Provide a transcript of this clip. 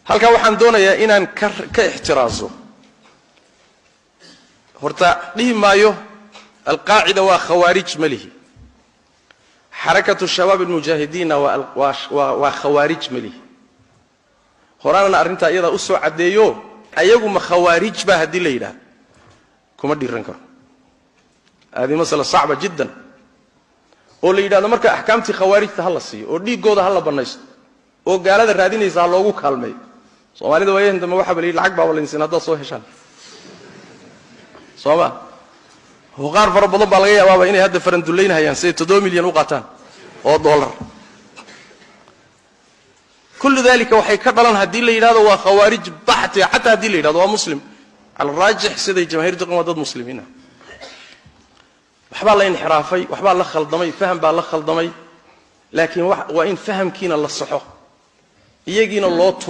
Halkaa waxaan doonayaa inaan ka ixtiraaso. Horta dhihi maayo Alqaacida waa khawaarij ma lihi, Xarakatu Shabaab Almujaahidiinna waa khawaarij ma lihi. Horaanana arrintaa iyadaa u soo caddeeyo. Ayagu ma khawaarij baa haddii la yidhahdo, kuma dhiiran karo. هذه مسألة صعبة جدا. Oo la yidhahdo marka axkaamtii khawaarijta ha la siiyo oo dhiiggooda ha la bannaysto oo gaalada raadinaysa ha loogu kaalmeeyo. Soomaalida waayahan dambe waxaaba la yidhi lacag baaba laynsiin haddaad soo heshaan, soo ma? Oo qaar fara badan baa laga yaabaaba inay hadda farandullaynhayaan siday 7 milyan u qaataan oo dollar. كل ذلك waxay ka dhalan haddii la yidhahdo waa khawaarij baxti. Xataa haddii la yidhahdo waa muslim, على الراجح siday jamaahiirtu qan, waa dad muslimiin ah. Waxbaa la inxiraafay, waxbaa la khaldamay, faham baa la khaldamay, laakiin waa in fahamkiina la saxo, iyagiina loo